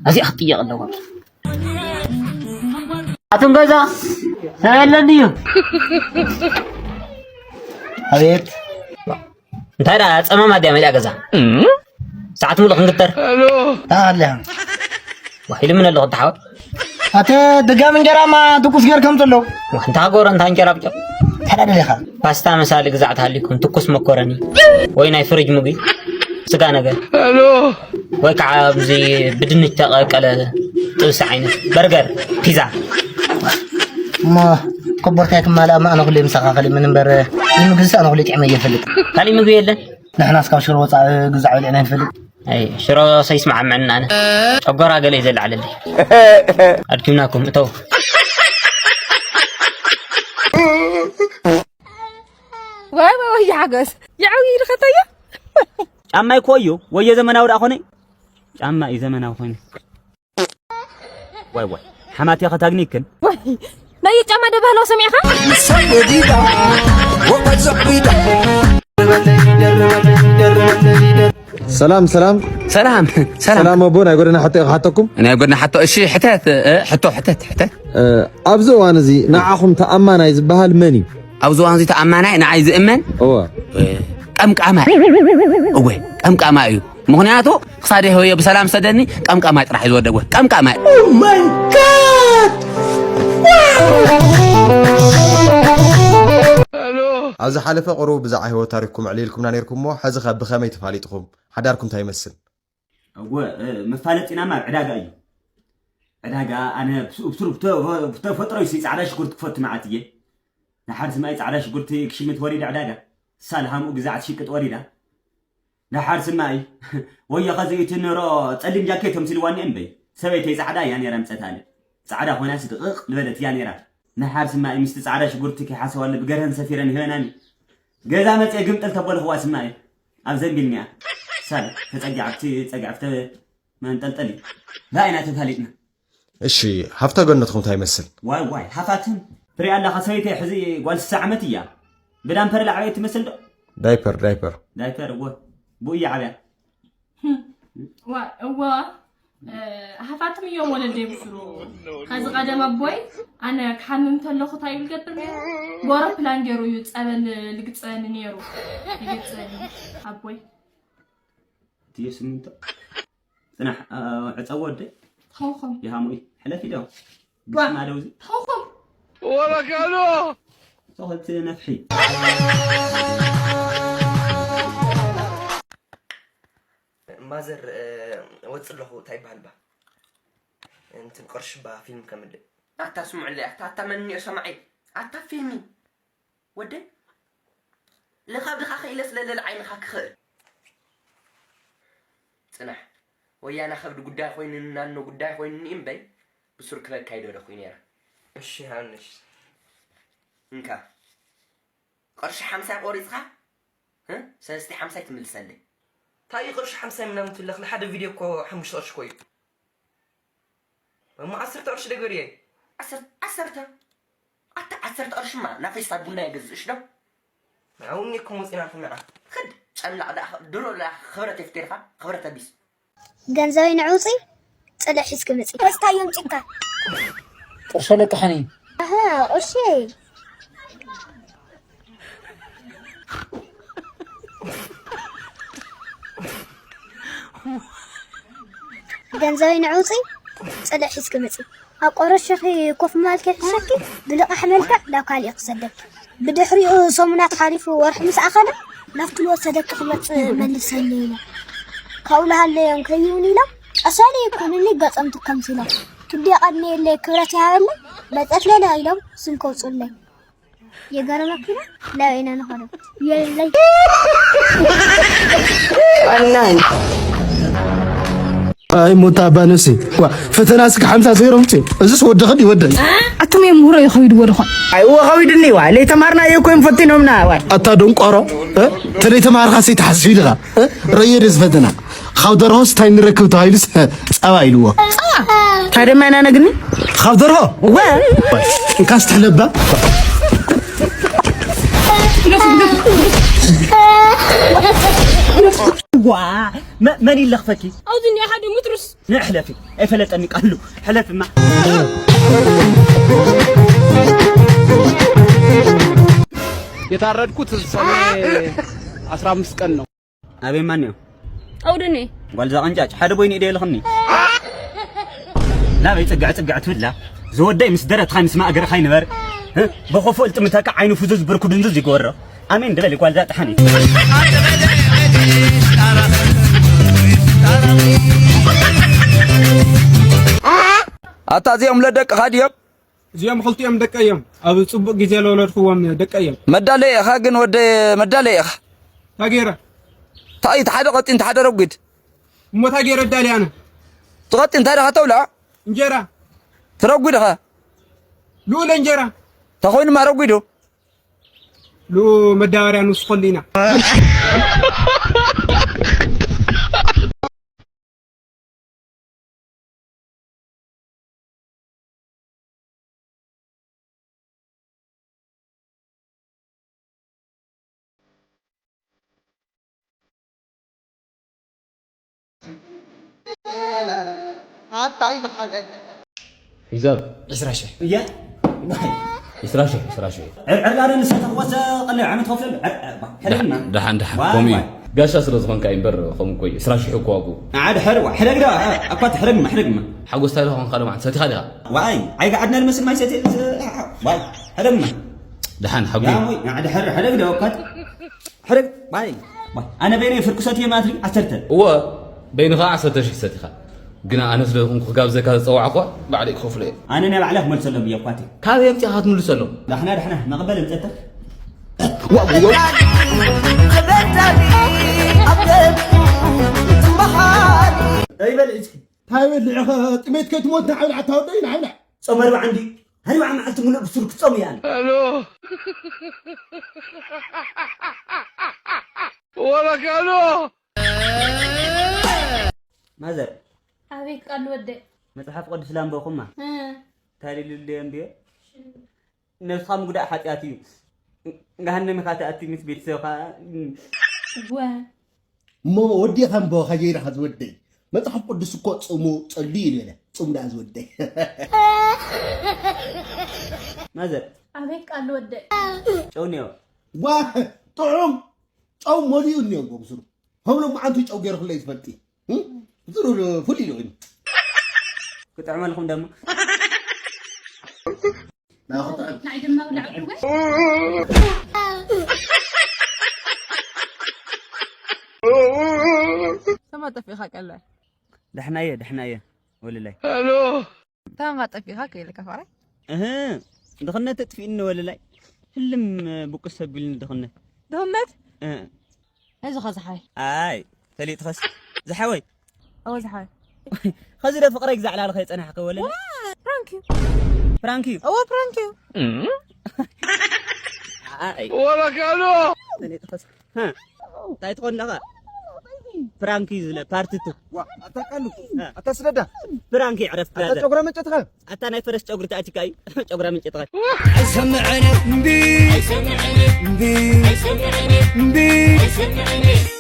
እዚኣ ክትጥየቕ ኣለዋ። ኣቱም ገዛ ሰብ የለን ድዩ? ኣቤት። እንታይ ደኣ ጸማም ኣድያ መሊኣ ገዛ? ሰዓት ሙሉእ ክንግተር። ታዲያ። ዋሂሉ ምን ኣለኹ ተሓወ? ኣተ ድጋም እንጀራማ ትኩስ ገር ከም ዘሎ። እንታ ጎረ እንታ እንጀራ ብጫ። ታዲያ ደሊኻ? ፓስታ መሳሊ ግዛዕ ተሃሊኩም ትኩስ መኮረኒ ወይ ናይ ፍሪጅ ምግቢ ስጋ ነገር። ወይ ከዓ ኣብዚ ብድንች ተቐቀለ ጥብሲ ዓይነት በርገር ፒዛ። እሞ ኮቦርታይ ክማልኣ እሞ ኣነ ኩሉ ምሳኻ ካልእ ምን እምበር ንምግዝስ ኣነ ኩሉ ጥዕመ እየ ፈልጥ። ካልእ ምግቢ የለን? ንሕናስ ካብ ሽሮ ወፃእ ግዛዕ በሊዕና ንፈልጥ። ኣይ ሽሮ ሰይስማዓምዕና ኣነ ጨጎራ ገለ እዩ ዘለዓለለይ። ኣድኪምናኩም እተው። ዋይ ዋይ ወይ ሓገዝ ይዓው ይልኸተዮ። ጫማይ ኮዮ ወየ ዘመናዊ ደኣ ኮነ። ጫማ እዩ ዘመናዊ ኮይኑ። ዋይ ዋይ ሓማት ያኸ ታግኒክን። ናይ ጫማ ደባህሎ ሰሚዕኻ? ሰላም ሰላም ሰላም ሰላም ሰላም ኣቦ ናይ ጎደና ሕቶ ኢኻ ሓተኩም ናይ ጎድና ሕቶ እሺ ሕተት እ፣ ሕቶ ሕተት ሕተት ኣብዚ እዋን እዚ ንዓኹም ተኣማናይ ዝበሃል መን እዩ ኣብዚ እዋን እዚ ተኣማናይ ንዓይ ዝእመን እወ ቀምቃማይ እወ ቀምቃማይ እዩ ምኽንያቱ ክሳደ ህወዮ ብሰላም ሰደኒ ቀምቃማይ ጥራሕ እዩ ዝወደብ ወይ ቀምቃማይ ኣብ ዝሓለፈ ቁሩብ ብዛዕባ ህይወት ታሪኽኩም ኣዕሊልኩምና ነይርኩም እሞ፣ ሕዚ ኸ ብኸመይ ተፋሊጥኹም? ሓዳርኩም እንታይ ይመስል? እወ፣ መፋለጢናማ ኣብ ዕዳጋ እዩ። ዕዳጋ፣ ኣነ ብስ-፣ ብትሩ-፣ ብተ-፣ ብተፈጥሮይ ሲ ጻዕዳ ሽጉርቲ ክፈቱ መዓት እየ። ንሓር ስማይ ጻዕዳ ሽጉርቲ ክሽምት ወሪደ ዕዳጋ። ሳልሃምኡ ግዛዕ ትሽቅጥ ወሪዳ። ደሓር ስማይ ወዮ ኸዚ እቲ ንሮ ጸሊም ጃኬት ተምሲልዋ እኒአ እምበይ ሰበይተይ ጻዕዳ እያ ነይራ ምጸታለ ጻዕዳ ኾይናስ ድቕቕ ዝበለት እያ ነይራ ንሓር ስማይ ምስቲ ጻዕዳ ሽጉርቲ ከይሓሰዋለ ብገርሀን ሰፊረን ይህበናኒ ገዛ መጽየ ግምጥል ተበልኽዋ ስማይ ኣብ ዘንቢል እኒኣ ሳል ተጸጊዓ ኣብቲ ጸጊዓ ኣብቲ መንጠልጠሊ ብኣይና ተፋሊጥና እሺ ሃፍታ ገነትኩም እንታይ ይመስል? ዋይ ዋይ ሃፋትም ትሪኣ ኣለኻ ሰበይተይ ሕዚ ጓል ስሳ ዓመት እያ ብዳምፐር ላዕበየት ትመስል ዶ? ዳይፐር ዳይፐር ዳይፐር እወ ብኡ እያ ዓብያ እዋ እዋ ሃፋትም እዮም ወለደይ ብስሩ ኸዚ ቀደም ኣቦይ ኣነ ክሓምም ተለኹ እንታይ ይብል ገብር ነይሩ ብኦሮፕላን ገይሩ እዩ ጸበል ልግጸኒ ነይሩ ይገጸኒ ኣቦይ ትዮ ስምንቶ ጽናሕ ዕጸዎ ወደይ ተኸኸም ይሃሙይ ሕለፊ ዶ ግስማ ደውዚ ተኸኸም ወረካዶ ሶኸት ነፍሒ ማዘር ወፅ ኣለኹ እንታይ ይበሃል ባ እንትን ቅርሺ ባ ፊልም ከምልእ ኣታ ስምዑለይ ኣታ ኣታ መን እኒኦ ሰማዒ ኣታ ፊልሚ ወደይ ልኻብ ድኻ ኽኢለ ስለ ልል ዓይንኻ ክኽእል ፅናሕ ወያና ከብዲ ጉዳይ ኮይኑኒ ናኖ ጉዳይ ኮይኑኒ እምበይ ብሱር ክበካ ይደለኹ ነይረ እሺ ሃንሽ እንካ ቅርሺ ሓምሳይ ቆሪፅኻ ሰለስተ ሓምሳይ ትምልሰለይ እንታይ ቅርሺ ሓምሳይ ምናምን ትብለክ ንሓደ ቪድዮ እኮ ሓሙሽተ ቅርሺ ኮዩ እሞ ዓሰርተ ቅርሺ ደገርየ ዓሰርተ ኣታ ዓሰርተ ቅርሽማ ናብ ፌስታል ቡና የገዝእሽ ዶ ኣብኒ እኮ መፂና ርኩምና ክድ ጨምላቕ ደኣ ድሮ ደኣ ክብረት የፍቴርካ ክብረት ኣቢስ ገንዘበይ ንዕውፂ ፅልእ ሒዝኪ ምፂ። ደስታ እዮም ጭንካን። ቅርሸ ለቅሐኒ። ኣሃ ቅርሺ። ገንዘበይ ንዕውፂ ፅልእ ሒዝኪ ምፂ። ኣብ ቆረሸኺ ኮፍ ምባል ከይሕሸኪ ብልቓሕ መልክዕ ናብ ካሊእ ክሰደኪ። ብድሕሪኡ ሰሙናት ሓሊፉ ወርሒ ምስ ኣኸለ ናብቲ ልወሰደኪ ክመፅእ መልሰኒ ኢሎም። ካብኡ ልሃለዮም ከይውን ኢሎም ኣሳለይ ይኮኑኒ ገፀም ትከምሲሎም። ክብዲ የቐንየለይ ክብረት ይሃበለይ መፀት ሌላ ኢሎም ስም ከውፅኡለይ። የገረመኪ ዶ? ላይነ ንኸዶ የለይ። ኣይ ሞታ ባነሲ ዋ ፈተና ስክ ሓምሳ ዜሮ ምጽ እዝስ ወደኸ ይወደል ኣቱም እዮም ምሁሮ ይኸይድዎ ድኾን ኣይ ወኸዊድኒ ዋ ለይተማርና እየ ኮይም ፈቲኖምና ዋ ኣታ ደንቆሮ ተለይ ተማርካ ሲተሓስቢ ድኻ ረየ ደዚ ፈተና ካብ ደርሆ ስታይ ንረክብ ተባሂሉስ ጸባ ኢልዎ ጸባ እንታይ ደማ ኢና ነግኒ ካብ ደርሆ ወ እንካስ ትሕለባ ዋ፣ መ-፣ መን ይለኽፈኪ? ኣብዚ እኒኦ ሓደ ሙትሩስ። ንሕለፊ፣ ኣይፈለጠኒ ቃሉ። ሕለፍማ። የታረድኩት ሰኔ አስራ አምስት ቀን ነው። ኣበይ ማን እዩ? ኣውድኒ። ጓል ዛቐንጫጭ፣ ሓደ ቦይኒ ኢደ ይልኽኒ። ናበይ ጽግዕ ጽግዕ ትብላ? ዝወደይ ምስ ደረትኻ ምስ ማእገርኻ ይንበር። እ? ብኽፉእ ልጥምተካ ዓይኑ ፍዙዝ ብርኩ ድንዙዝ ይግበሮ። ኣሜን ድበል ጓል ዛጥሓኒ። ኣታ እዚኦም ለደቅኻ ድዮም? እዚኦም ክልቲኦም ደቀይ እዮም። ኣብ ጽቡቕ ግዜ ለወለድክዎም ደቀይ እዮም። መዳለይ ኢኻ ግን ወደ መዳለይ ኢኻ። ታጌረ። ታይ እቲ ሓደ ቀጢን፣ እቲ ሓደ ረጒድ። እሞ ታጌረ ዳልያነ። ትቐጢን እንታይ ደኻ ተብላ? እንጀራ። ትረጒድ ኸ? ልኡል እንጀራ። ተኾይኑማ ረጒዱ። ልኡ መዳበርያ ንውስኸሉ ኢና። ሒሳብ ዕስራ ሽሕ። እያ። ዕስራ ሽሕ፣ ዕስራ ሽሕ። ዕርዕር ኣረ ንሰተ ወሰ ቀለ ዓመት ከፍለሉ። ዕር-፣ ዕር-፣ ባ-፣ ሕደግና። ደሓን፣ ደሓን፣ ዋይ፣ ከምኡ እዩ። ዋይ። ጋሻ ስለ ዝኾንካ እዩ እምበር፣ ከምኡ እኮ እዩ። ዕስራ ሽሕ እኮ ዋግኡ። ንዓ ድሕር፣ ዋ፣ ሕደግ ዶ፣ እ፣ እኳ ትሕደግማ፣ ሕደግማ። ሓጎስ እንታይ ደኣ ኾንካ ሎማዓንቲ ሰቲኻ ዲኻ? ዋይ፣ ኣይገዓድና ንመስል ማይ ሰትየ፣ ዝ-፣ ዋይ፣ ሕደግማ። ደሓን፣ ሓጉ። ያ፣ ወይ፣ ንዓ ድሕር፣ ሕደግ ዶ፣ እኳ ት-፣ ሕደግ፣ ዋይ፣ ዋይ። ኣነ በይነይ ፍርቂ ሰትየ ማለት እዩ፣ ዓሰርተ። እወ፣ በይንኻ ዓሰርተ ሽሕ ሰቲኻ። ግና ኣነ ስለ ዝኾንኩ ክጋብዘካ ዝጸዋዕኳ፣ ባዕለይ ክኸፍሎ እየ። ኣነ ናይ ባዕለይ ክመልሰሎም እየ፣ እኳ እቲ። ካበይ ኣምጺእኻ ክትምልሰሎም? ዳሕና፣ ዳሕና፣ መቐበል እምጸተ። እንታይ በል እስኪ? እንታይ በል ልዕኸ ጥሜት ከይትሞት ንዓብልዕ ኣታ ወደይ ንዓብልዕ። ጾም ኣርብዓ እንዲ ኣርብዓ መዓልቲ ሙሉእ ብሱር ክጾም እያ። ኣሎ። ወረካሎ። ማዘር። ኣቤት ቃል ወደይ። መጽሓፍ ቅዱስ ላንበኹማ። እ። እንታይ ኢሉ ድየ ኣንብዮ? ነብስኻ ምግዳእ ሓጢኣት እዩ። ገሃነም ኢኻ ትኣቲ ምስ ቤተሰብኻ። ወ። እሞ ወዲ ኸምቦ ኸጀይርኻ ዝወደይ። መጽሓፍ ቅዱስ እኮ ጽሙ ጸልዩ ኢሉ ኢለ። ጽሙ ደኣ ዝወደይ። ማዘር። ኣቤት ቃል ወደይ። ጨው እኒኦ። ዋ፣ ጥዑም ጨው መሊኡ እኒኦ እኮ ብስሩ። ከም ሎማዓንቱ ጨው ገይርኩለይ ዝፈልጥ እዩ። እም? ብስሩ ፍሉይ እዩ። ክጥዕመልኩም ደሞ። ናይ ክጥዕም። ናይ ድማ ብላዕ ድወ? ተማ ጠፊእኻ ቀላይ። ደሕናየ፣ ደሕናየ፣ ወለላይ። ኣሎ። ተማ ጠፊእኻ ከይልካ ፋራይ? እህ፣ ድኽነት ተጥፊእኒ ወለላይ። ህልም ብቁስ ሰቢልኒ ድኽነት። ድኽነት? እ። እዚ ኸ ዝሓይ? ኣይ፣ ፈሊጥኸስ። ዝሓወይ። ኣዎ ዝሓይ። ኸዚ ዶ ፍቕረይ ክዛዕላልኸ የጸናሕከ ወለላይ? ዋ፣ ፕራንክ እዩ። ፕራንክ እዩ? እዎ፣ ፕራንክ እዩ። ኣይ። ወለካሎ። ፈሊጥኸስ። ሃ፣ እንታይ ትኾን ኣለኻ? ፕራንክ እዩ ዝለ፣ ፓርት ቱ። ዋ፣ ኣታ ቃሉ፣ እ። ኣታ ስደዳ። ፕራንክ እዩ፣ ዕረፍ፣ ኣታ ብራዘር። ጨጉራ መጨትኻ። ኣታ ናይ ፈረስ ጨጉሪ ተኣቲካ እዩ፣ ጨጉራ መጨትኻ። ኣይሰምዕን እምቢ፣ እምቢ፣ እምቢ።